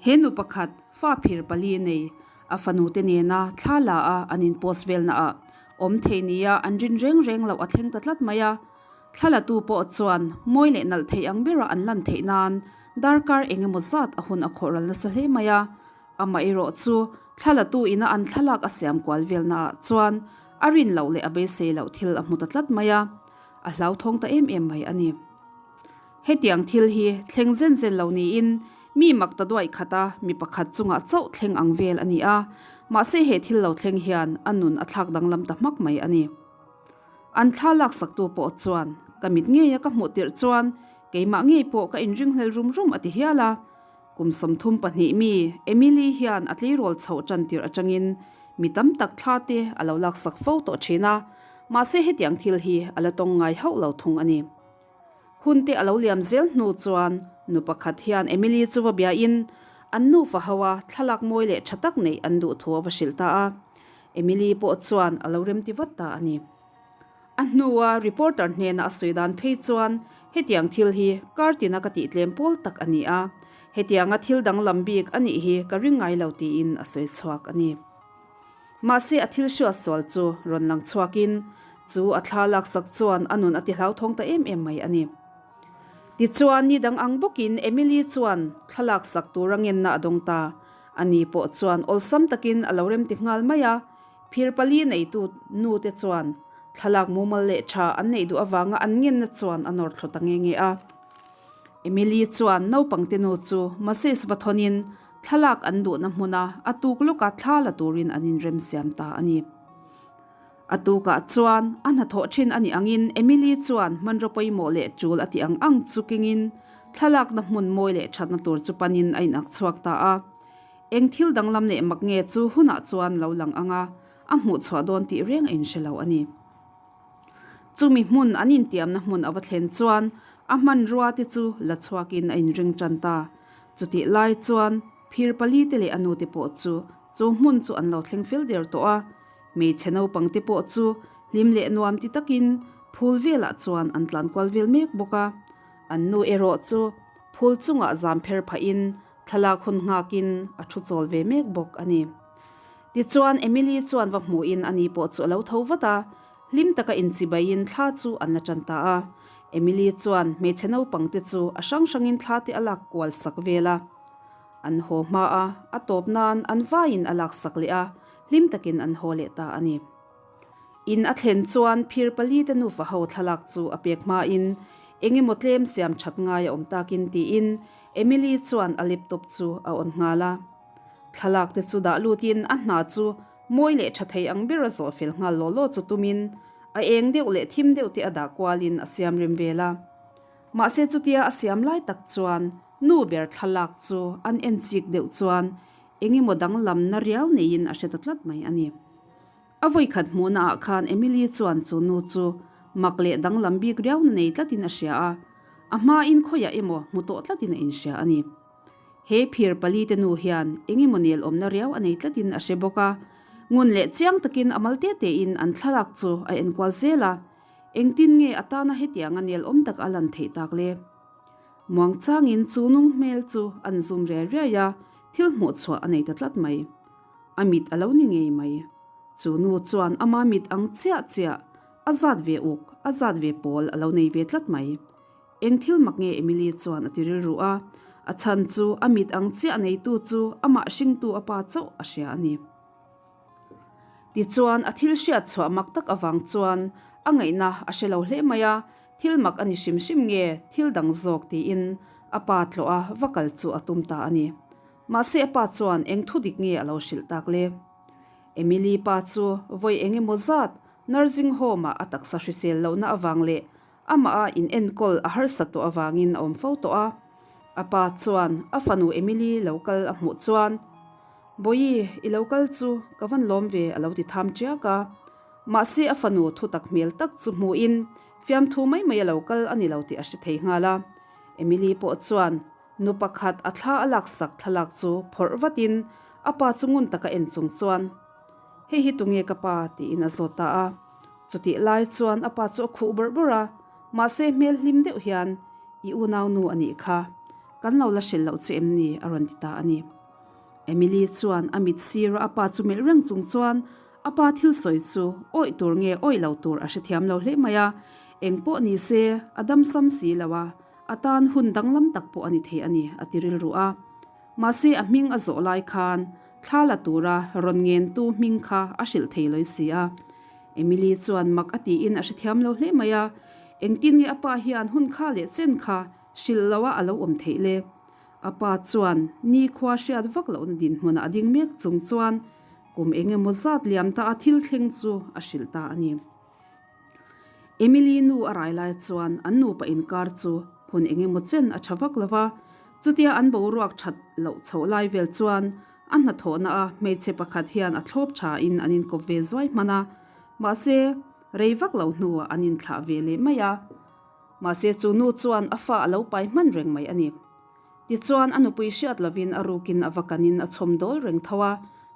He nu pakhat, fa phir pali nei, a fanute nena thla la a an in post velna ah awm thei nia an rin reng reng loh a thleng ta tlat mai a. Thla la tu pawh chuan mawi leh nalh thei ang bera an lan theih nan darkar eng emaw zat a hun a khawh ral nasa hle mai a. Amaherawh chu thla la tu ina an thlalak a siam kual velna ah chuan a rin loh leh a beisei loh thil a hmu ta tlat mai a, a hlauthawng ta em em mai a ni. Hetiang thil hi thleng zen zen lo niin mi mak ta duaih khat a, mi pakhat chungah chauh thleng ang vel a ni a, mahse he thil lo thleng hian a nun a thlak danglam ta hmak mai a ni. An thla laksaktu pawh chuan ka mit ngeia ka hmuh tirh chuan keimah ngei pawh ka inringhlel rum rum a ti hial a. Kum 32 mi Emily hian a tleirawl chhoh tan tirh atangin mi tam tak thla te a lo laksak fo tawh thin a, mahse hetiang thil hi a la tawng ngai hauh lo thung a ni. Hun te a lo liam zel hnu chuan nu pakhat hian Emily chu va biain an nufa ho a thlalak mawi leh tha tak neih an duh thu a va hrilh ta a. Emily pawh chuan a lo remti vat ta a ni. A hnua reporter hnena a sawi dan phei chuan hetiang thil hi kar tina ka tih tlem pawl tak a ni a, hetianga thil danglam bik a nih hi ka ring ngai lo tiin a sawi chhuak a ni. Mahse a thil hriat sual chu rawn lang chhuakin chu a thla laksak chuan a nun a ti hlauthawng ta em em mai a ni. Tichuan ni dang ang bawkin Emily chuan thla laksak tura ngenna a dawng ta. Ani pawh chuan awlsam takin a lo remti nghal mai a, phir pali neitu nu te chuan thlalak mumal leh tha an neih duh avanga an ngenna chuan a nawr thlu ta nge nge a. Emily chuan naupangte nu chu message va thawnin Thlalak an duhna hmuna a tuk lawka thla la turin an inremsiam ta a ni. A tukah chuan a hnathawh thin a nih angin Emily chuan hmanraw pawimawh leh tul a tih ang ang chu kengin thlalakna hmun mawi leh thatna tur chu panin a inak chhuak ta a. Eng thil danglam leh mak nge chu hunah chuan lo lang anga a hmuh chhuah dawn tih reng a inhre lo a ni. Chumi hmun an intiamna hmun a va thlen chuan a hmanrua te chu la chhuakin a inring tan ta. Chutih lai chuan phir pali te leh a nu te pawh chu chu hmun chu an lo thleng fel der tawh a. Hmeichhe naupang te pawh chu hlim leh nuam ti takin phul velah chuan an tlan kual vel mek bawk a. An nu erawh chu phul chungah zam pher phahin thlalak hun nghakin a thu chawl ve mek bawk a ni. Tichuan Emily chuan va hmuhin ani pawh chu a lo tho vat a, hlim taka inchibaiin thla chu an la tan ta a. Emily chuan hmeichhe naupang te chu a hrang hrangin thla te a lak kual sak vel a. An haw hma a, a tawp nan an vaiin a lak sak leh a, hlim takin an haw leh ta a ni. In a thlen chuan phir pali te nufa ho thlalak chu a pek hmain eng emaw tlem siam that ngai a awm takin tiin Emily chuan a laptop chu a on nghal a. Thlalak te chu dah lutin a hna chu mawi leh tha thei ang ber a zawh fel nghal law law chu tumin a eng deuh leh thim deuh te a dah kualin a siam rem vel a. Mahse chutia a siam lai tak chuan nu ber thlalak chu an en chik deuh chuan eng emaw danglamna riau neiin a hre ta tlat mai a ni. A vawikhat hmuhna ah khan Emily chuan chu nu chu mak leh danglam bik riauna nei tlatin a hria a, a hmain khawiah emaw hmu tawh tlatin a inhria a ni. He phir pali te nu hian eng emaw nel awmna riau a nei tlatin a hre bawk a, ngun leh chiang takin a mal te tein an thlalak chu a enkual zel a, engtin nge a tana hetianga nel awm tak a lan theih tak le? Muangchangin chu nung hmel chu an zum riai riai a, thil hmuh chhuah a nei ta tlat mai. A mit a lo ni ngei mai. Chu nu chuan ama mit ang chiah chiah, a zat ve uk, a zat ve pawl a lo nei ve tlat mai. Eng thil mak nge Emily chuan a ti rilru a, a chhan chu a mit ang chiah neitu chu amah hringtu a pa chauh a hria a ni. Tichuan a thil hriat chhuah mak tak avang chuan a ngaihna a hre lo hle mai a, thil mak a ni hrim hrim nge thil dang zawk tiin a pa tlawh a va kal chu a tum ta a ni. Mahse a pa chuan eng thu dik nge a lo hrilh tak le? Emily pa chu vawi eng emaw zat nursing home ah a taksa hrisel lohna avang leh Amah a in enkawl a harsat tawh avangin a awm fo tawh a. A pa chuan a fanu Emily lo kal a hmuh chuan, Bawihi, i lo kal chu ka van lawm ve a lo ti tham tiak a. Mahse a fanu thu tak hmel tak chu hmuhin fiamthu mai mai a lo kal a ni lo tih a hre thei nghal a. Emily pawh chuan nu pakhat a thla a laksak thlalak chu phawrh vatin a pa chu ngun taka en chung chuan, Hei hi tunge ka pa? tiin a zawt ta a. Chutih lai chuan a pa chu a khuh bawrh bawrh a, mahse hmel hlim deuh hian, I unau nu a nih kha. Kan lo la hrilh loh che em ni? a rawn ti ta a ni. Emily chuan a mit sira a pa chu melh reng chung chuan a pa thil sawi chu awih tur nge awih lo tur a hrethiam lo hle mai a, eng pawh ni se a damsam si lo a, a tan hun danglam tak pawh a ni thei a ni a ti rilru a. Mahse a hming a zawh lai khan thla la tura rawn ngentu hming kha a hrilh thei lawi si a. Emily chuan mak a tiin a hrethiam lo hle mai a, engtin nge a pa hian hun kha leh chen kha hrilh loh a a lo awm theih le? A pa chuan nikhua hriat vak lohna dinhmunah a ding mek chung chuan kum eng emaw zat liam ta a thil thleng chu a hrilh ta a ni. Emily nu a rai lai chuan an nupa inkar chu hun eng emaw chen a tha vak lo va, chutia an boruak that loh chhoh lai vel chuan a hnathawhna a hmeichhe pakhat hian a thlawp tha in an inkawp ve zuai hman a, mahse rei vak lo hnuah an inthlah ve leh mai a. Mahse chu nu chuan a fa a lo pai hman reng mai a ni. Tichuan a nupui hriat lovin a rukin a va kanin a chhawm dawl reng tho a,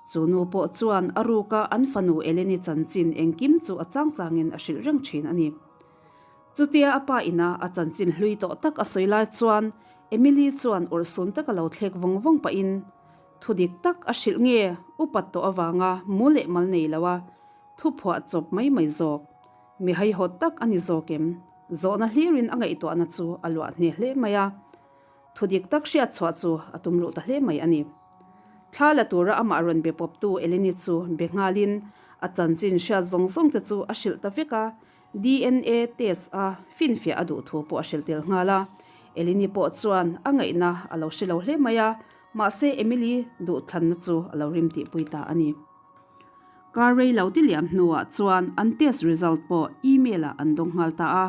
chu nu pawh chuan a ruka an fanu Eleni chanchin engkim chu a chang changin a hrilh reng thin a ni. Chutia a pa ina a chanchin hlui tawh tak a sawi lai chuan Emily chuan urhsun taka lo thlek vawng vawng pahin thu dik tak a hrilh nge upat tawh avanga mu leh mal nei lo a thu phuah chawp mai mai zawk. Mi haihawt tak a ni zawk em? Zawhna hlirin a ngaihtuahna chu a luah hne hle mai a. Thu dik tak hriat chhuah chu a tum luh ta hle mai a ni. Thla la tura amah rawn be pawptu Eleni chu be nghalin a chanchin hriat zawng zawng te chu a hrilh ta vek a, DNA test a finfiah a duh thu pawh a hrilh tel nghal a. Eleni pawh chuan a ngaihna a lo hre lo hle mai a, mahse Emily duhthlanna chu a lo rim tihpui ta a ni. Kar rei lo ti liam hnuah chuan an test result pawh email ah an dawng nghal ta a,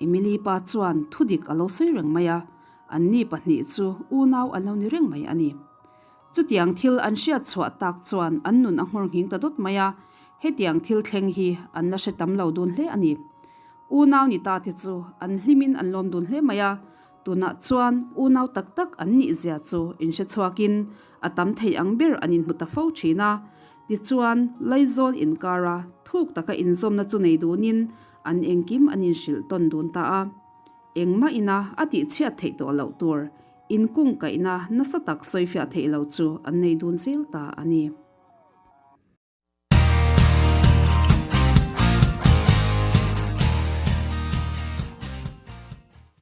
Emily pa chuan thudik a lo sawi reng mai a, anni pahnih chu unau an lo ni reng mai a ni. Chutiang thil an hriat chhuah tak chuan an nun a nghawr nghing ta dawt mai a, hetiang thil thleng hi an la hre tam lo dun hle a ni. Unau ni ta te chu an hlimin an lawm dun hle mai a, Tunah chuan unau tak tak an nih zia chu inhre chhuakin a tam thei ang ber an inhmu ta fo thin a. Tichuan, Laizawl inkara thuk taka inzawmna chu nei dunin an engkim an inhrilh tawn dun ta a. Engmah ina a tihchhiat theih tawh loh tur inkungkaihna nasa tak sawifiah theih lo chu an nei dun zel ta a ni.